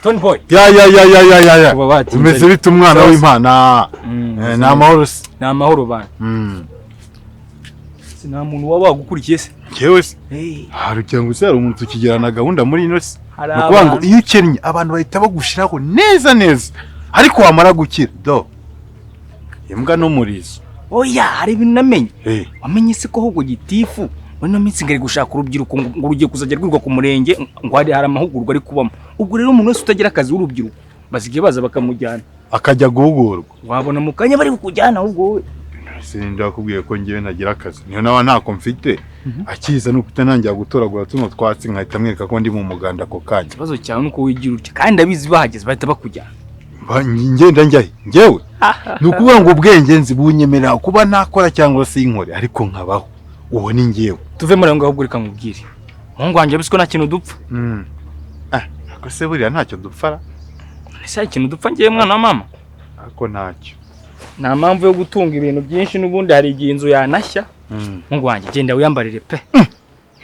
Stone Boy. Ya ya ya ya ya ya ya. Kuba batinze. Umeze bite umwana Sawa. w'Imana? Ni amahoro se? Ni amahoro bana. Si nta muntu waba wagukurikiye se? Njyewe se? Hey. Hari ugira ngo se hari umuntu tukigirana gahunda muri ino si? Hari Ni ukuvuga ngo abantu. iyo ukennye abantu bahita bagushiraho neza neza, ariko wamara gukira do imbwa n'umurizo. Oya, hari ibintu namenye. Eh. Wamenye se ko ahubwo gitifu muri ino minsi ngari gushaka urubyiruko ngo rugiye kuzajya rwirwa ku murenge, ngo hari amahugurwa ari kubamo. Ubwo rero umuntu wese utagira akazi w'urubyiruko basigaye baza bakamujyana, akajya guhugurwa. Wabona mu kanya bari kukujyana ahubwo wowe. Sinzi wakubwiye ko ngewe ntagira akazi, niyo nawe ntako mfite. Akiza ni ukuta ntangira gutoragura tuno twatsi nkahita mwereka ko ndi mu muganda ako kanya. Ikibazo cyawe nuko wigira utya, kandi ndabizi bahageze bahita bakujyana. Ngenda njyahe njyewe? Ni ukuvuga ngo ubwenge nzi bunyemerera kuba nakora cyangwa se inkore, ariko nkabaho. Uwo ni njyewe. Tuve muri aho ngaho, reka nkubwire. Muhungu wanjye, ko nta kintu dupfa. Ariko se buriya ntacyo dupfara? Ese hari ikintu dupfa ngewe mwana wa mama? Ariko ntacyo. Nta mpamvu yo gutunga ibintu byinshi, n'ubundi hari igihe inzu yanashya. Muhungu wanjye, genda wiyambarire pe.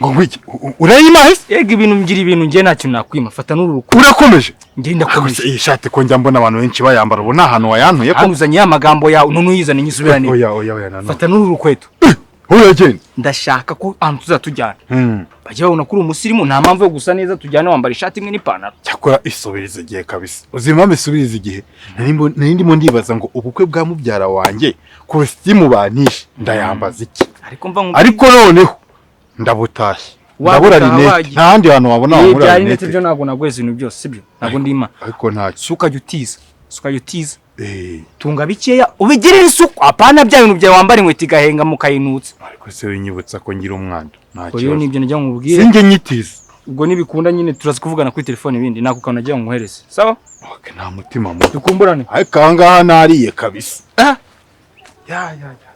Ngo ngwiki urayimahe se? Yega ibintu ngira ibintu ngewe nta kintu nakwima, fata n'uru rukundo. Urakomeje? Ngewe ndakomeje. Iyi shati ko njya mbona abantu benshi bayambara, ubu nta hantu wayantuye ko. Hano uzanye ya magambo yawe, none uyizane nyisubirane. Oya oya oya nanone. Fata n'uru rukweto. Oya genda. Ndashaka ko ahantu tuzatujyana bajya babona ko uri umusirimu, nta mpamvu yo gusa neza, tujyane wambara ishati imwe n'ipantaro. Cyakora isubiriza igihe kabisa. Uzi impamvu isubiriza igihe? Nari ndimo ndibaza ngo ubukwe bwa mubyara wanjye kositimu banishe ndayambaza iki? Ariko mva nkubwire. Ariko noneho ndabutashye. Ndabura rinete. Nta handi hantu wabona wabura bya rinete rinete. byo ntabwo naguheza ibintu byose, sibyo? Ntabwo ndima. Ariko ntacyo. Suka jya utiza. Suka jya utiza. Tunga bikeya ubigirire isuku, apana bya bintu byawe wambara inkweto igahenga mukayinutsa. Ariko se winyibutsa ko ngira umwanda. Nta Ubwo rero kibazo. nibyo najya nkubwire. Sinjye nyitiza. Ubwo nibikunda nyine turaza kuvugana kuri telefone ibindi, nako kantu nagira ngo nkohereze. Sawa? Okay, nta mutima mubi. Dukumburane. Ariko aha ngaha nariye kabisa. Ya ya ya.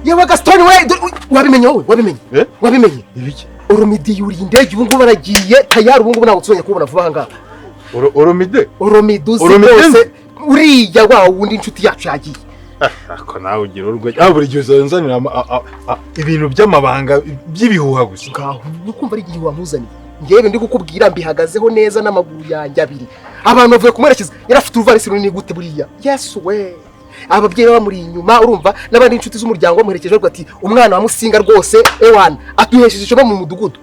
Yewe Gaston we, wabimenye wowe, wabimenye? Wabimenye? Ibiki? Oromidi yuriye indege ubu ngubu baragiye tayari, ubu ngubu ntabwo tuzongera kubona vuba aha ngaha. Oromide? Oromidi uzi Oromide rwose, nzi? uriya wa wundi inshuti yacu yagiye. Ako nawe ugira urwenya. Buri gihe uzanzanira ibintu by'amabanga by'ibihuha gusa. Ngaho ukumva ari igihe wamuzaniye. Ngewe ndi kukubwira mbihagazeho neza n'amaguru yanjye abiri. Abantu bavuye kumwerekeza, yari afite uruvarisi runini gute buriya? Yesu we. Ababyeyi bamuri inyuma urumva, n'abandi inshuti z'umuryango bamuherekeje bavuga ati umwana wa Musinga rwose ewana atuhesheje ishema mu mudugudu.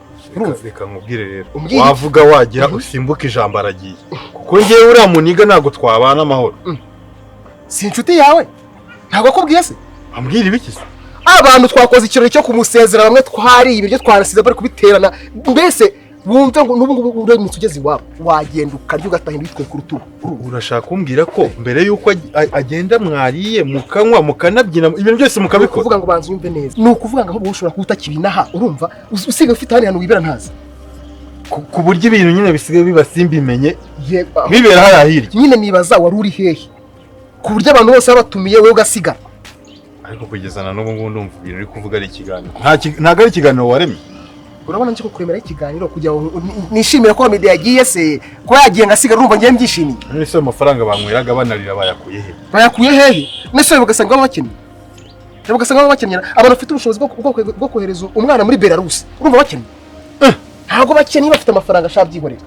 Reka nkubwire rero. Umbwire. Wavuga wagira usimbuka ijambo aragiye. Kuko ngewe uriya muniga ntabwo twabana amahoro. Si inshuti yawe? Ntabwo akubwiye se? Ambwira ibiki se? Abantu twakoze ikirori cyo kumusezera, bamwe twariye ibiryo twanasize bari kubiterana, mbese wumve ngo n'ubu ngubu uramutse ugeze iwabo wagenda ukarya ugataha witwaye ku rutugu. Urashaka kumbwira ko mbere y'uko agenda mwariye mukanywa mukanabyina ibintu byose mukabikora? Ukuvuga ngo banze wumve neza, ni ukuvuga ngo ahubwo ushobora kuba utakibinaha, urumva usigaye ufite ahandi hantu wibera ntazi. Ku buryo ibintu nyine bisigaye biba simbimenye, Yego. bibera hariya hirya. Nyine nibaza wari uri hehe ku buryo abantu bose babatumiye wowe ugasigara. Ariko kugeza na n'ubu ngubu ndumva ibintu uri kuvuga ari ikiganiro. Ntabwo ari ikiganiro waremye. Urabona nje kukuremera ikiganiro kugira ngo nishimire ko Media yagiye se, ko yagiye ngasigara, urumva ngiye mbyishimiye. None se amafaranga banyweraga banarira bayakuye he? Bayakuye hehe? Nese ugasanga bakennye. Ugasanga bakennye abantu bafite ubushobozi bwo kohereza umwana muri Belarus. Urumva bakennye? Ntabwo bakennye, bafite amafaranga ashaka byihorera.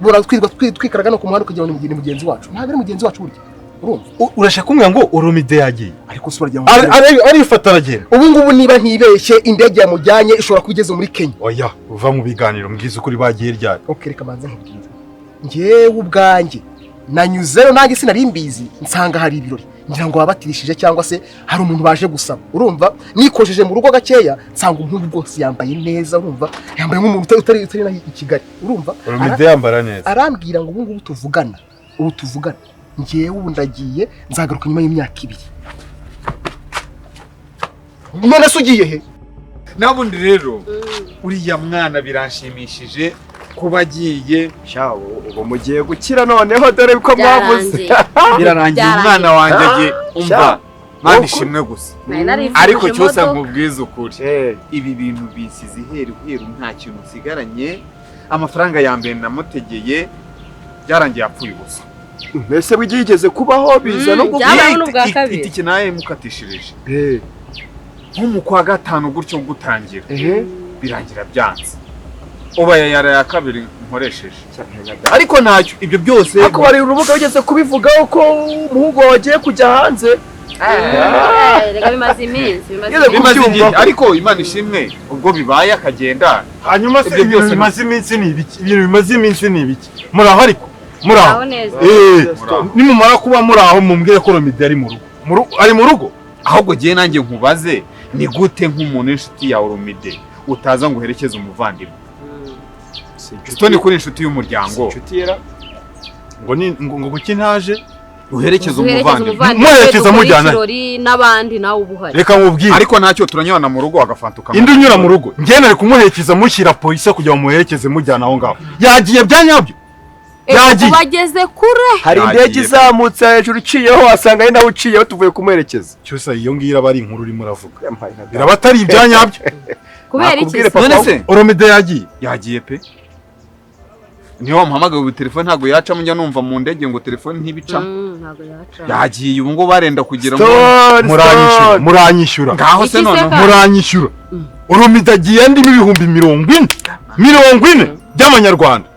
Bora twirwa twikaraga no ku muhanda kugira ngo ni mugenzi wacu. Ntabwo ari mugenzi wacu burya. Urumva? Urashaka kumbwira ngo Oromide yagiye? Ariko se uragira ngo Arifata aragenda. Ubu ngubu niba ntibeshye indege yamujyanye ishobora kuba igeze muri Kenya. Oya, uva mu biganiro mbwiza ukuri bagiye ryari. Okay, reka manze nkubwire. Njyewe ubwanjye nanyuzeyo nanjye sinari mbizi, nsanga hari ibirori. Ngira ngo babatirishije cyangwa se hari umuntu baje gusaba. Urumva? Nikojeje mu rugo gakeya nsanga umuhungu rwose yambaye neza, urumva? Yambaye nk'umuntu utari naho i Kigali. Urumva? Oromide yambara neza. Arambwira ngo ubu ngubu tuvugana. Ubu tuvugana. Njyewe ubu ndagiye nzagaruka nyuma y'imyaka ibiri. None se ugiye he? Nabundi rero uriya mwana biranshimishije kuba agiye. Shawo ubu mugiye gukira noneho dore ko mwavuze. Birarangiye umwana wanjye agiye. Umva Mana ishimwe gusa. Ariko cyose nkubwiza ukuri. Ibi bintu bisize iheru heru nta kintu nsigaranye. Amafaranga ya mbere namutegeye byarangiye apfuye ubusa. Mbese bwigeze kubaho biza no byabaho n'ubwa kabiri. Itike naye mukatishirije. Nko mu kwa gatanu gutyo gutangira. Birangira byanze. Uba yara ya kabiri nkoresheje. Ariko ntacyo ibyo byose. Ariko bari urubuga bigeze kubivugaho ko umuhungu wawe agiye kujya hanze. Rega bimaze iminsi bimaze igihe ariko Imana ishimwe ubwo bibaye akagenda. Hanyuma se ibyo bimaze iminsi ni ibiki? Ibintu bimaze iminsi ni ibiki? Muraho ariko muraho. Nimumara kuba muraho mumbwire ko Romide ari mu rugo. Ari mu rugo? Ahubwo giye nanjye nkubaze ni gute nk'umuntu w'inshuti yawe Romide utaza ngo uherekeze umuvandimwe? Stone kuri inshuti y'umuryango. Inshuti yera ngo ni ngo kuki ntaje uherekeza umuvandimwe muherekeza mujyana n'abandi nawe ubuhari. Reka mubwire ariko ntacyo turanyurana mu rugo agafantuka. Indi unyura mu rugo njye nari kumuherekeza mushyira polisi kugira ngo muherekeze mujyana aho ngaho. Yagiye byanyabyo. Yagiye bageze kure. Hari indege izamutse hejuru uciyeho wasanga ari nawe uciyeho tuvuye kumuherekeza. Cyose iyo ngira bari inkuru urimo uravuga. Biraba atari ibyanyabyo. Kubera iki? None se Oromide yagiye. Yagiye pe. Niyo wamuhamagaye ubu telefone ntago yacamo njya numva mu ndege ngo telefone ntibicamo. Ntago yacamo. Yagiye ubu ngo barenda kugira ngo muranyishyura muranyishyura. Ngaho se none muranyishyura. Oromide agiye ndimo ibihumbi 40. 40 by'amanyarwanda.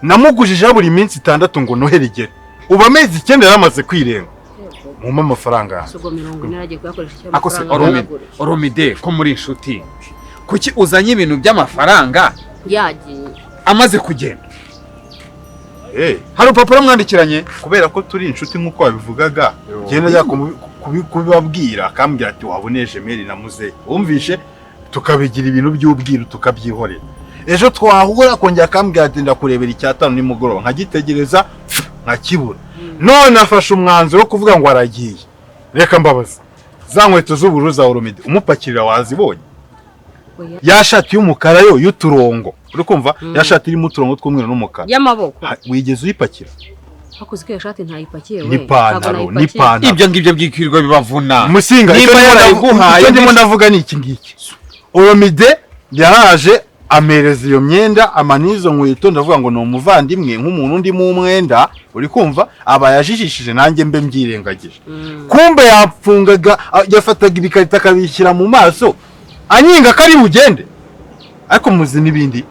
Namugujije buri minsi 6 ngo noheri igere. Ubu amezi 9 yaramaze kwirenga. Mumpe amafaranga yanjye. Ubwo 40 agiye kuyakoresha icyo amafaranga. Ako se Oromide ko muri inshuti. Kuki uzanye ibintu by'amafaranga? Yagiye. Amaze kugenda. Hari urupapuro mwandikiranye kubera ko turi inshuti nk'uko wabivugaga genda ajya kubibabwira akambwira ati waboneje mail na muzehe wumvishe tukabigira ibintu by'ubwiru tukabyihorera. Ejo twahura akongera akambwira ati ndakurebera icyatanu nimugoroba nkagitegereza nkakibura. None afashe umwanzuro wo kuvuga ngo aragiye. Reka mbabaza za nkweto z'ubururu za Oromide umupakirira wazibonye? Ya shati y'umukara yo y'uturongo uri kumva ya shati irimo uturongo tw'umweru n'umukara y'amaboko wigeze uyipakira? Hakuze ko ya shati ntayipakiye we. N'ipantaro n'ipantaro ibyo ngibyo byikirwa bibavuna. Musinga niba yarayiguhaye ndimo ndavuga ni iki ngiki. Oromide yaraje amereza iyo myenda amanizo nkweto ndavuga ngo ni umuvandimwe nk'umuntu undi mu mwenda uri kumva aba yajijishije nanjye mbe mbyirengagije. Kumbe yapfungaga yafataga ibikarita akabishyira mu maso anyinga kari bugende. Ariko muzi nibindi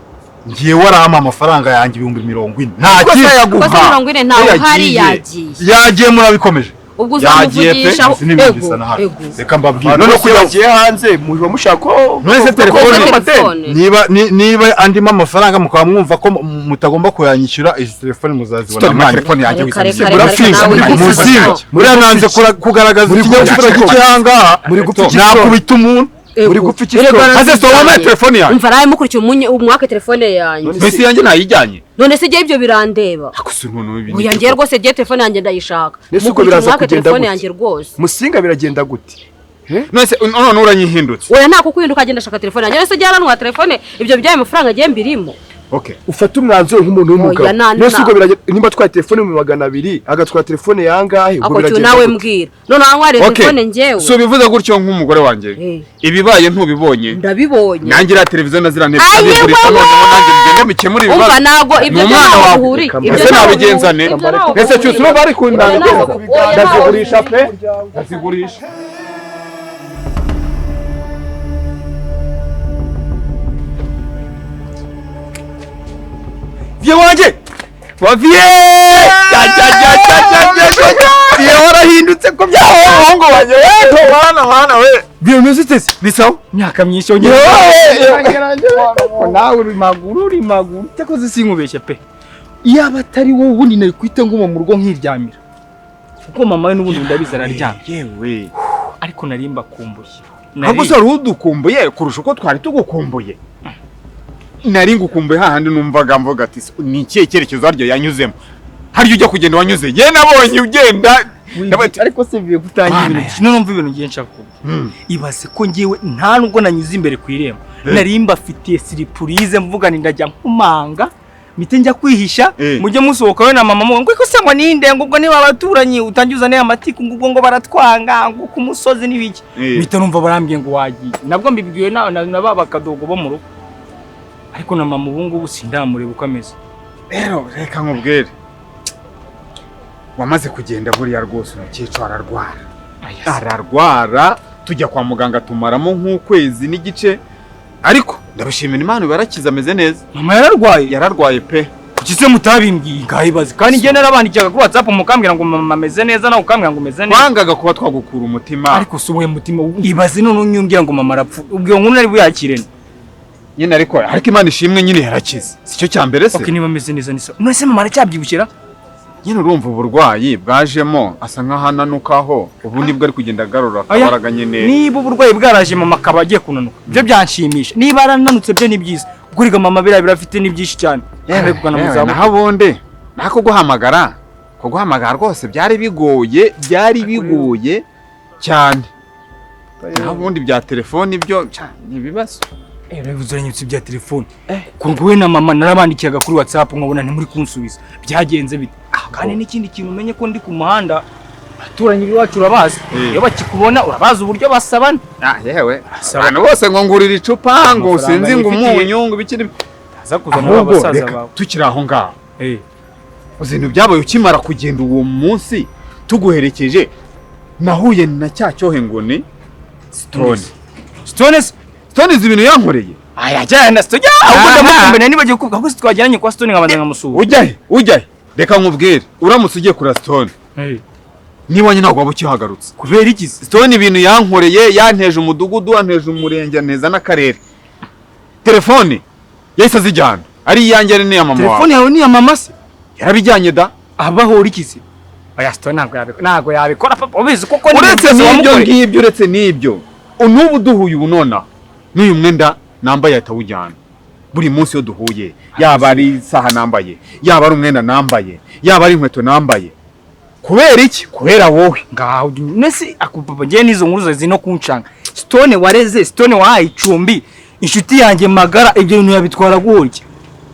ngiye warama amafaranga yanjye 40,000 nta kintu yaguha. 40 ntawe hari yagiye. Yagiye murabikomeje. Ubwo uzamuvugisha ego. Reka mbabwire none ko yagiye hanze muba mushaka ko none se telefone niba niba andimo amafaranga mukaba mwumva ko mutagomba kuyanyishyura izi telefone muzazibona mwanyu. Telefone yanjye murafinga muzibe murananze kugaragaza ikinyabupfura cy'ihangaha nakubita umuntu muri gupfa iki? Ase so wamaye telefone yanjye. Umva raye mukurikiye umwaka telefone yanjye. Mbese yanjye nayijyanye. None se igihe ibyo birandeba. Akose umuntu w'ibintu. Oya ngiye rwose giye telefone yanjye ndayishaka. Nese uko biraza kugenda telefone gute? yanjye rwose. Musinga biragenda gute? None se none uranyihindutse. Oya nta kukuhinduka agenda ashaka telefone yanjye. None se byaranwa telefone ibyo byaye amafaranga agiye mbirimo. Okay. Ufata umwanzuro nk'umuntu w'umugabo. Nese uko biragenda nimba twatwaye telefone mu 200 agatwara telefone yangahe ubwo biragenda. Ako nawe mbwira. None wanywa telefone njyewe. So bivuze gutyo nk'umugore wanjye. Ibibaye ntubibonye. Ndabibonye. Nanjye ira televiziyo nazira ntebe ndabigurisha none nanjye ngende mikemura ibibazo. Umva nago ibyo ntaho bihuriye. Ibyo nabigenzane. Ese cyose uba bari kundanga. Ndazigurisha pe. Ndazigurisha. Vieux wanjye wa vieux ya ya ya ya ya ya vieux warahindutse ko byahongo wanjye we wana wana we vieux umeze ute se? Ni sawa myaka myinshi yongeye nawe uri maguru cyakoze sinkubeshye pe. Iyaba atari wowe ubundi nari kwita nguma mu rugo nkiryamira kuko mama we n'ubundi ndabizi araryamye. Yewe ariko nari mbakumbuye. Ahubwo se wari udukumbuye kurusha uko twari tugukumbuye. Nari ngukumbuye hahandi numvaga mvuga ati ni ikihe cyerekezo haryo yanyuzemo haryo ujya kugenda wanyuze ye nabonye ugenda. Ariko se biye gutangira ibintu none numva ibintu ngiye nshaka kuvuga. Ibaze ko ngiwe nta nubwo nanyuze imbere ku irembo nari mbafitiye surprise mvuga ni ndajya nkumanga mite njya kwihisha mujye musohoka we na mama ngo ko se ngo ninde ngo ubwo niba abaturanyi utangiza ne amatiku ngo ubwo ngo baratwanga ngo ku musozi nibiki mite numva barambwiye ngo wagiye nabwo mbibwiwe na baba kadogo bo mu rugo. Ariko na mama ubu ngubu sindamureba uko ameze. Rero reka nkubwire, wamaze kugenda buriya rwose umukecuru ararwara. Ararwara tujya kwa muganga tumaramo nk'ukwezi n'igice, ariko ndabishimira Imana barakiza ameze neza. Mama yararwaye? Yararwaye pe. Kuki se mutabimbwiye? Ngahibaze. Kandi njye narabandikiraga kuri WhatsApp mukambwira ngo mama ameze neza, nawe ukambwira ngo umeze neza. Twangaga kuba twagukura umutima. Ariko si uwe mutima ibaze none unyumbwira ngo mama arapfu. Ubwo nkuru nari buyakire. Nyine ariko Imana ishimwe nyine yarakize. Sicyo cya mbere se? Okay, niba ameze neza nisa. None se mama aracyabyibukira? Nyine urumva uburwayi bwajemo asa nk'ahananukaho, ubu nibwo ari kugenda agarura akabaraga nyine. Niba uburwayi bwaraje mama akaba agiye kunanuka, byo byanshimisha. Niba arananutse byo ni byiza. Kuriga mama biriya birafite ni byinshi cyane. Yewe naho ubundi nako guhamagara rwose byari bigoye, byari bigoye cyane. Naho ubundi bya telefoni byo ni ibibazo. Uzuranyutse bya telefone. Kuko we na mama narabandikiraga kuri WhatsApp nkabona ntimuri kunsubiza. Byagenze bite? Kandi n'ikindi kintu umenye ko ndi ku muhanda, abaturanyi b'iwacu urabazi. Iyo bakikubona urabazi uburyo basabana. Yewe abantu bose ngo ngurira icupa ngo sinzi ngo umunyu ngo ibiki aza kuzana abasaza bawe. Tukiri aho ngaho. Uzi ibintu byabaye ukimara kugenda uwo munsi tuguherekeje, nahuye na cya cyohe ngo ni Stone. Stone Stone izi ibintu yankoreye. Aya cyane Stone. Ahubwo ndamukumbuye nibagiye kuvuga ko twajyanye kwa Stone nkabanza nkamusura. Ujyahe ujyahe. Reka nkubwire, uramutse ugiye kura Stone. Niba nyine ntabwo waba ukihagarutse. Kubera iki? Stone ibintu yankoreye, yanteje umudugudu, yanteje umurenge, anteza n'akarere. Telefone yahise azijyana. Ari iyanjye ari n'iya mama wawe. Telefone yawe ni iya mama se? Yarabijyanye da. Abaho iki se? Oya Stone ntabwo yabikora papa, ubizi koko ni uretse n'ibyo ngibyo, uretse n'ibyo. Unubu duhuye ubu nona n'uyu mwenda nambaye atawujyana. Buri munsi yo duhuye, yaba ari isaha nambaye, yaba ari umwenda nambaye, yaba ari inkweto nambaye. Kubera iki? Kubera wowe. Ngaho nese akupapa ngiye nizo nkuru zino kuncanga. Stone wareze, Stone wahaye icumbi, inshuti yanjye magara, ibyo bintu yabitwara gutya.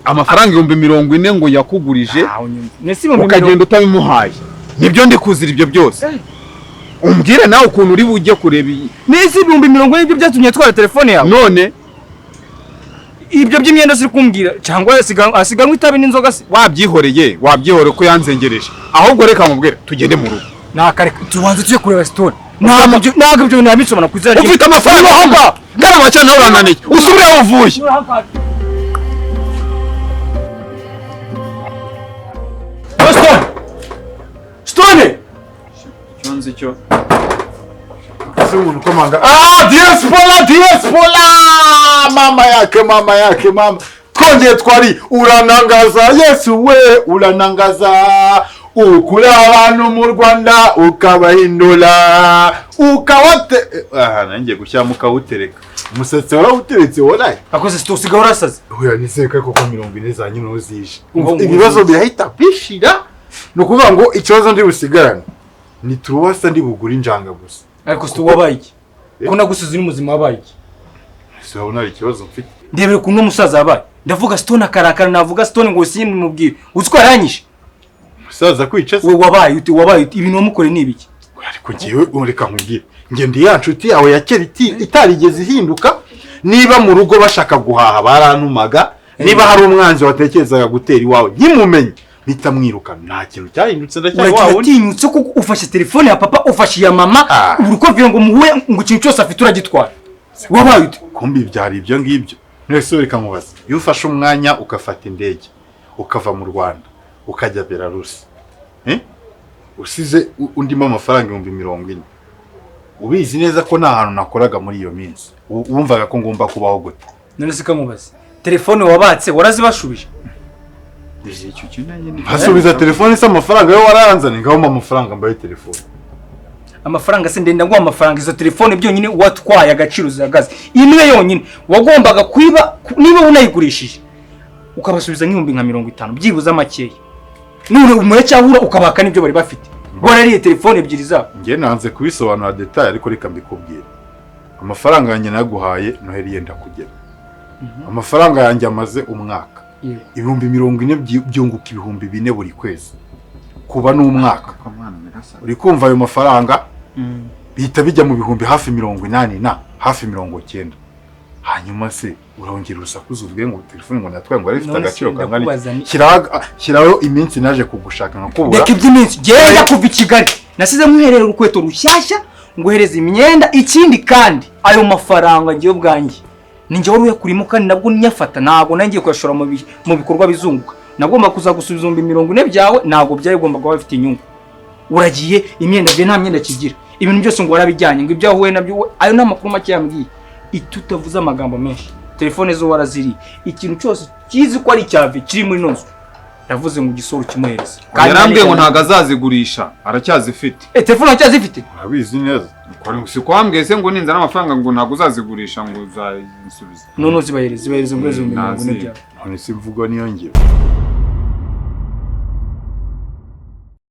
Amafaranga 40,000 ngo yakugurije, ukagenda utabimuhaye. Nibyo ndi kuzira ibyo byose. Umbwire nawe ukuntu uri bujye kureba iyi. Nese 40,000 ibyo byatumye twara telefone yawe. None ibyo by'imyenda siri kumbwira cyangwa asiganwe itabi n'inzoga se? Wabyihoreye, wabyihoreye ko yanzengereje. Ahubwo reka mubwire tugende mu rugo. Nakareka tubanze tujye kureba Stone. Ntabwo ibyo nabisomana kwizera. Ufite amafaranga hamba. Ngarama cyane urananiye. Usubire aho uvuye. Stone! Stone! Cyonzi cyo. Umuntu komanga. Diaspora, diaspora! Mama yake, mama yake, mama. Twongeye twari uranangaza Yesu we, uranangaza. Ukura abantu mu Rwanda ukabahindura. Ukawate nanjye gushyira mukawutereka. Umusatsi warawuteretse waraye. Akoze sito usigaye urasaze. Oya niseka koko 40 za nyine uzije. Ibibazo birahita bishira. Ni ukuvuga ngo ikibazo ndi busigarane. Ni turuwasa ndi bugura injanga gusa. Ariko sito wabaye iki? Ko nagusize uri muzima wabaye iki? Sibona ikibazo mfite. Ndebere kuno musaza yabaye. Ndavuga Stone akarakara, navuga Stone ngo simubwire. Uzi ko yaranyishe. Musaza kwica se? We wabaye uti wabaye ibintu wamukore ni ibiki? Ariko ngiye ureka nkubwire. Nge ndi ya nshuti yawe ya kera itarigeze ihinduka. Niba mu rugo bashaka guhaha barantumaga, niba hari umwanzi watekerezaga gutera iwawe nkimumenye mpita mwirukana. Nta kintu cyahindutse ndacyari wawe. Uratinyutse kuko ufashe telefone ya papa, ufashe iya mama, urukovira ngo muhuye ngo ikintu cyose afite uragitwara. Wabaye ute? Kumbi byari ibyo ngibyo. Nese reka nkubaze. Iyo ufashe umwanya ukafata indege ukava mu Rwanda ukajya Belarus, usize undimo amafaranga 40,000, ubizi neza ko nta hantu nakoraga muri iyo minsi, wumvaga ko ngomba kubaho gute? None se kamubaze, telefone wabatse warazibashubije? Basubiza telefone se amafaranga yo waranzanye? Ngaho amafaranga mbaye telefone. Amafaranga se ndenda ngo amafaranga izo telefone byonyine watwaye agaciro zihagaze. Imwe yonyine wagombaga kwiba niba unayigurishije ukabasubiza nk'ibihumbi nka 50 byibuze makeya. None umuracyabura ukabaka nibyo bari bafite. Warariye telefone ebyiri zabo. Nge nanze kubisobanura detail ariko reka mbikubwire. Amafaranga yanjye naguhaye Noheli yenda kugera. Amafaranga yanjye amaze umwaka. 40,000 byunguka 4,000 buri kwezi. Kuba n'umwaka. Uri kumva ayo mafaranga bihita bijya mu bihumbi hafi 80 na hafi 90. Hanyuma se urongera urusakuza uvuge ngo telefone ngo natwaye ngo yari ifite None se agaciro kangana ndakubaza iki? Shyiraho iminsi naje kugushaka nkakubura. Reka iby'iminsi. Genda kuva i Kigali nasize mwiherera urukweto rushyashya, nguhereza imyenda. Ikindi kandi, ayo mafaranga ngewe ubwanjye ni njye wari uyakurimo, kandi nabwo nyafata ntabwo nangiye kuyashora mu bikorwa bizunguka. Nagomba kuza gusubiza 40,000 byawe, ntabwo byari bigomba kuba bifite inyungu. Uragiye, imyenda bye nta myenda kigira, ibintu byose ngo warabijyanye, ngo ibyo wahuye nabyo ayo ni amakuru make yambwiye. Icyo utavuze amagambo menshi, telefone zo waraziriye, ikintu cyose kizi ko ari icyavi kiri muri ino nzu, yavuze ngo ugisoro ukimuhereze. Yarambwiye ngo ntabwo azazigurisha, aracyazifite. Eh, telefone aracyazifite? Urabizi neza. Si ko wambwiye se ngo ninzana amafaranga ngo ntabwo uzazigurisha, ngo uzansubiza? None zibahereze, zibahereze ngo 40,000 Nazi. byawe. None se imvugo niyo ngiro?